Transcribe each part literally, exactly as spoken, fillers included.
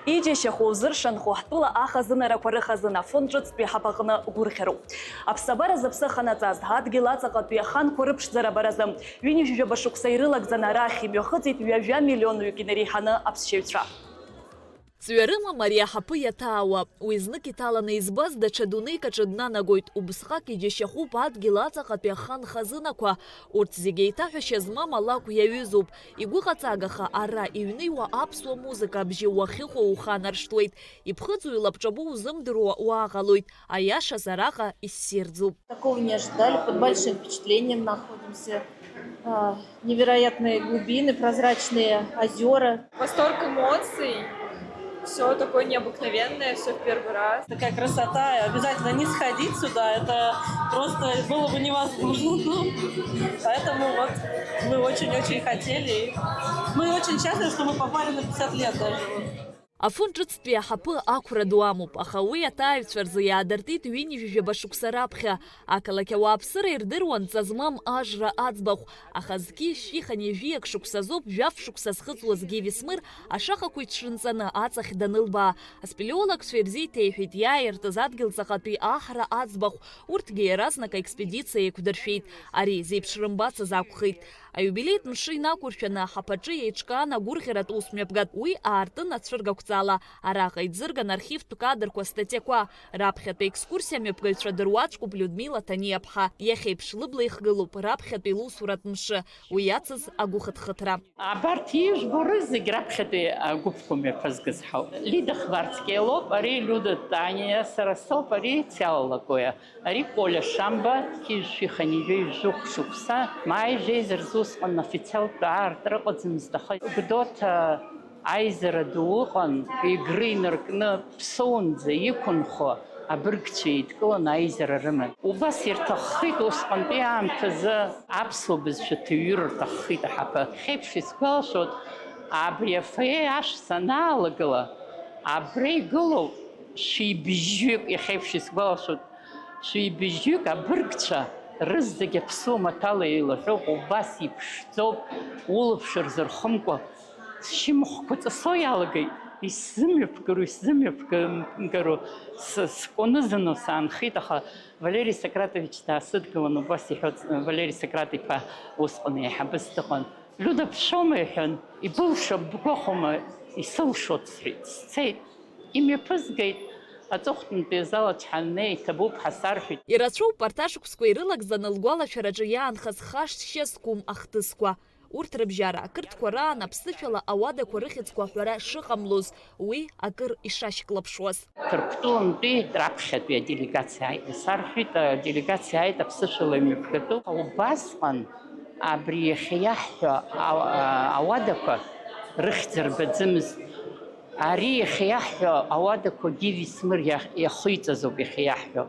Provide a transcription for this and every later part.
Иџьашьахәу, зыршанхо ҳтәыла ахазынарақәа рыхазына афонд ҿыцтәи ҳаԥаҟны гәырӷьароуп. Аԥсабара зыԥсы аханаҵаз, адгьыл аҵаҟатәи аханқәа рыԥшӡара абаразы, ҩынҩажәижәаба шықәса ирылагӡаны арахь имҩахыҵит ҩажәа миллионҩык инареиҳаны аԥсшьаҩцәа. Ҵҩа рымам ари аҳаԥы иаҭаауа. Уи знык иҭаланы избаз даҽа дунеик аҿы днанагоит. Убысҟак иџьашьахәуп адгьыл аҵаҟатәи ахан хазынақәа. Урҭ зегьы еиҭаҳәашьа змам алакә иаҩызоуп. Игәыҟаҵагаха, ара иҩныҩуа аԥсуа музыка абжьы уахьыҟоу уханаршҭуеит. Иԥхыӡу илабҿабоу узымдыруа уааҟалоит. Аиашаз араҟа иссирӡуп. Такого не ожидали, под большим впечатлением находимся. А, невероятные глубины, прозрачные озера. Восторг эмоций. Все такое необыкновенное, все в первый раз. Такая красота, обязательно не сходить сюда, это просто было бы невозможно. Поэтому вот мы очень-очень хотели. Мы очень счастливы, что мы попали на пятьдесят лет даже. Вот. Афон ҿыцтәи аҳаԥы ақәра ду амоуп, аха уи аҭааҩцәа рзы иаадыртит ҩынҩажәижәаба шықәса раԥхьа. Ақалақь ауааԥсыра ирдыруан ҵа змам ажра аӡбахә, аха зқьи шәи хынҩажәиак шықәсазоуп жәаф шықәса зхыҵуаз Гиви Смыр ашахақәа иҽрынҵаны аҵахь данылбаа. Аспелеологцәа ирзеиҭеиҳәеит иааиртыз адгьыл ҵаҟатәи аҳра аӡбахә, урҭгьы иаразнак аекспедициа еиқәдыршәеит. Ари зеиԥш рымбацыз акәхеит. Аиубилеитә мшы инақәыршәаны аҳаԥаҿы еиҿкаан агәырӷьаратә ус мҩаԥгатә, уи аартын ацәыргақәҵала. Араҟа иӡырган архивтә кадрқәа, статиақәа. Раԥхьатәи аекскурсиа мҩаԥгаҩцәа дыруаӡәкуп Людмила Ҭаниа-ԥҳа. Иахьеиԥш лыбла ихгылоуп раԥхьатәи лусуратә мшы. Уи иацыз агәыхыҭхыҭра. Абарҭ ижәбо рызегь раԥхьатәи агәыԥқәа мҩаԥызгаз ҳауп. Лида Хварцкиа лоуп, ари Люда Таниа, сара соуп, ари Циала Лакоиа. Ари Коля Шамба, хьыжәшәи хынҩажәи жәохә шықәса, маи жәеиза рзы усҟан официалтә аартра ыҟаӡамызт, аха Гәдоуҭа аизара ду ыҟан, Егры инаркны Ԥсоунӡа иқәынхо абыргцәа еидкыланы аизара рыман. Убас ирҭаххеит усҟантәи аамҭазы аԥсуа бызшәа ҭыҩҩыр рҭаххеит аҳаԥы. Хьеиԥш исгәалашәоит, абри афоиеи ашә санаалагыла, абра игылоуп шәибжьҩык, иахьеиԥш исгәалашәоит, шәибжьҩык абыргцәа рызегь аԥсуа маҭәала еилаҳәоуп, убас иԥшӡоуп, улаԥш рзырхымкәа, сшьамхқәа ҵысо иалагеит, исзымҩаԥгароу, исзымҩаԥгароу, с-, скәанызануа саанхеит, аха Валери Сократович даасыдгылан, убас иҳәоит, Валери Сократ-иԥа усҟан еиҳабыс дыҟан. Люда, бшоума, иҳәан, ибылшо бгәахәуама, исылшоит, сҳәеит, сцеит. Имҩаԥызгеит, аҵыхәтәантәи азал аҿы ҳаннеи, иҭабуп ҳәа сарҳәеит. Ирацәоуп арҭ ашықәсқәа ирылагӡаны лгәалашәараҿы иаанхаз хашҭшьа зқәым ахҭысқәа. Урҭ рыбжьара, ақырҭқәа раан аԥсышәала ауадақәа рыхьӡқәа аҳәара шыҟамлоз, уи акыр ишашьклаԥшуаз. Ҭырқәтәылантәи раԥхьатәи аделегациа ааит, исарҳәеит, аделегациа ааит аԥсышәала имҩаԥгатәу. Убасҟан абри иахьа иаҳҳәо ау-, ауадақәа рыхьӡ рбаӡымызт. Ари иахьа иаҳҳәо ауадақәа Гиви Смыр иах-, иахиҵаз ауп иахьа иаҳҳәо.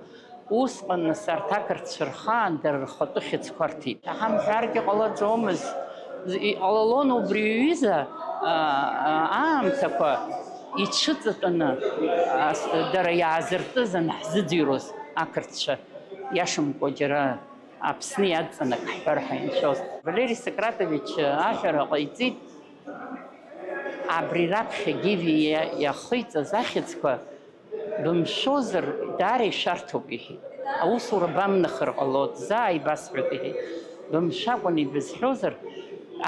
Усҟан, нас, арҭ ақырҭцәа рхаан дара рхатәы хьыӡқәа рҭеит. Ҳамҳәаргьы ҟалаӡомызт. Иҟалалон убри аҩыза, а, а, аамҭақәа ицәыҵатәаны, ас-, дара иаазыртыз анҳзыӡырҩуаз ақырҭцәа, иашамкәа џьара Аԥсны иадҵаны ак ҳҳәар ҳәа иншәоз. Валери Сократович аҳәара ҟаиҵеит, абри раԥхьа Гиви иа-, иахиҵаз ахьӡқәа бымшәозар, даара ишәарҭоуп, иҳәеит. Аусура бамнахыр ҟалоит, заа ибасҳәоит, иҳәеит. Бымшәакәан ибызҳәозар,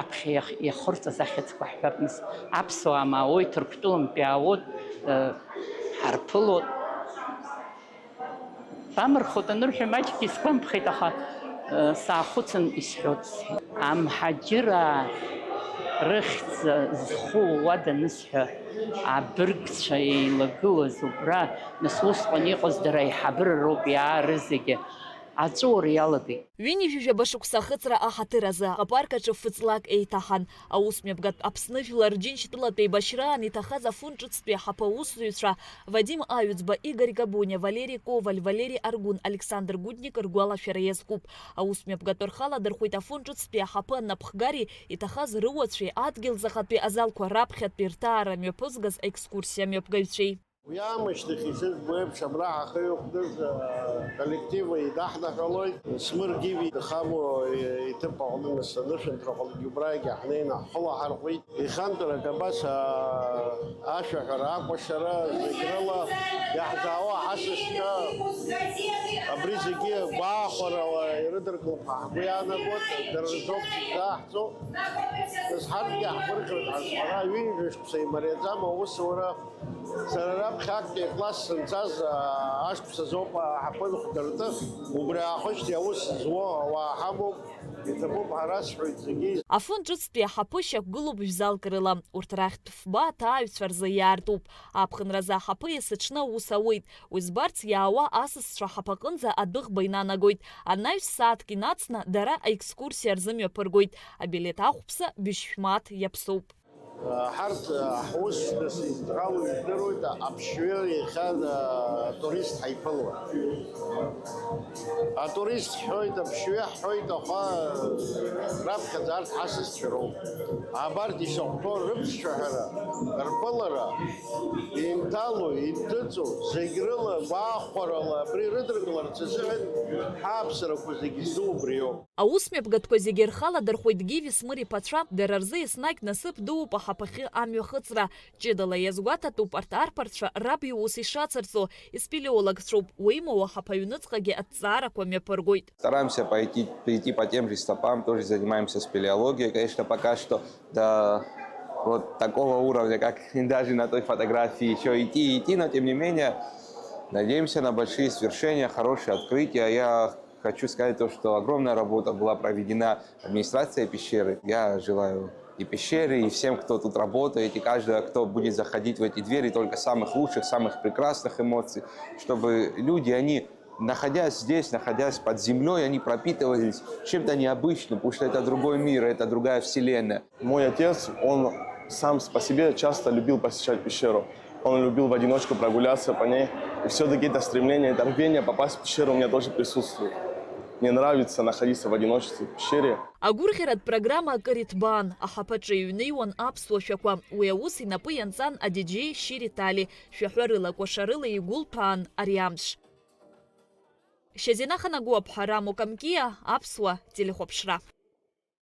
аԥхьа иах-, иахырҵаз ахьӡқәа ҳҳәап, нас, аԥсуаа маауеи, Ҭырқәтәылантәи аауеит, э, ҳарԥылоит. Бамырхәоит анырҳәа маҷк исгәамԥхеит, аха, э, саахәыцын исҳәоит, сҳәеит. Амҳаџьыраа рыхьӡ зху уа данысҳәа, абыргцәа еилагылаз убра, нас усҟан иҟаз дара аиҳабыра роуп иаарызегьы, аҵәуара иалагеит. Ҩынҩажәижәаба шықәса ахыҵра аҳаҭыр азы апарк аҿы фыҵлак еиҭаҳан. Аусмҩаԥгатә Аԥсны Жәлар Рџьынџьтәылатә еибашьраан иҭахаз афон ҿыцтәи аҳаԥы аусзуҩцәа Вадим Аҩӡба, Игорь Габуниа, Валери Коваль, Валери Аргун, Александр Гудник ргәалашәара иазкуп. Аусмҩаԥгатә рхы аладырхәит афон ҿыцтәи аҳаԥы анапхгареи иҭахаз рыуацәеи адгьыл заҟатәи азалқәа раԥхьатәи рҭаара мҩаԥызгаз аекскурсиа мҩаԥгаҩцәеи. Уи аамышьҭахь ишызбо еиԥш, абра ҳахы иқәкыз, э, коллектив еидаҳныҳәалоит. Смыр Гиви дахамо, э, иҭыԥ аҟны нас анышәынҭраҟны убрагьы ҳнеины ҳхы лаҳархәит. Ихантәрак абас, а, ашәаҳәара, акәашара, зегь рыла иаҳзаауа ҳасасцәа абри зегьы гәахәарала ирыдыркылап ҳәа ҳгәы иаанагоит, дара рзоуп зегь зааҳҵо. Нас ҳарҭгьы ҳгәырӷьоит ҳазҳәара, ҩынҩажәа шықәса имариаӡам аусура. Сара раԥхьа актәи акласс санцаз, а, ашықәс азоуп аҳаԥы нхәдырты, убри аахышьҭи аус зуа ауаа ҳамоуп, иҭабуп ҳәа расҳәоит зегьы. Афон ҿыцтәи аҳаԥы шьақәгылоуп жәзалк рыла. Урҭ рахьтә фба аҭааҩцәа рзы иаартуп. Аԥхынразы аҳаԥы есыҽны аус ауеит. Уи збарц иаауа асасцәа аҳаԥаҟынӡа адәыӷба инанагоит. Анаҩс сааҭк инацны дара аекскурсиа рзымҩаԥыргоит. Абилеҭ ахәԥса быжьшә мааҭ иаԥсоуп. Ҳарҭ ҳус нас изыдҳәалоу ижәдыруеит, аԥшшәы иахьа атурист ҳаиԥыло. Атурист ҳҳәоит, аԥшшәы ҳҳәоит, аха раԥхьаӡа арҭ ҳасасцәа роуп. Абарҭ ишахәҭоу рыԥсшәаҳәара, рԥылара, инҭало, инҭыҵуа, зегь рыла гәахәарала абри рыдыркыларц азыҳәан ҳааԥсарақәа зегь зду убриоуп. Аусмҩаԥгатәқәа зегьы рхы аладырхәеит Гиви Смыр иԥацәа, дара рзы еснагь насыԥ дууп аҳаԥахьы амҩахыҵра. Ҷыдала иазгәаҭатәуп арҭ арԥарцәа раб иус ишацырҵо, испелеологцәоуп, уимоу аҳаԥы аҩныҵҟагьы аҭҵаарақәа мҩаԥыргоит. Стараемся пойти, прийти по тем же стопам, тоже занимаемся спелеологией, конечно, пока что до вот такого уровня, как даже на той фотографии, еще идти и идти, но тем не менее надеемся на большие свершения, хорошие открытия. Я хочу сказать то, что огромная работа была проведена администрацией пещеры. Я желаю и пещере, и всем, кто тут работает, и каждого, кто будет заходить в эти двери, только самых лучших, самых прекрасных эмоций, чтобы люди, они, находясь здесь, находясь под землей, они пропитывались чем-то необычным, потому что это другой мир, это другая вселенная. Мой отец, он сам по себе часто любил посещать пещеру. Он любил в одиночку прогуляться по ней. И все-таки это стремление, это рвение попасть в пещеру у меня тоже присутствует. Мне нравится находиться в одиночестве в пещере. Агәырӷьаратә программа акыр иҭбаан, аҳаԥаҿы иҩныҩуан аԥсуа шәақәа. Уи аус инапы ианҵан адиџьеи Шьыри Тали, шәаҳәарыла, кәашарыла игәылҭәаан ари амш. Шьазина Ханагәаԥҳа, Рамо Камкиа, Аԥсуа телехәаԥшра.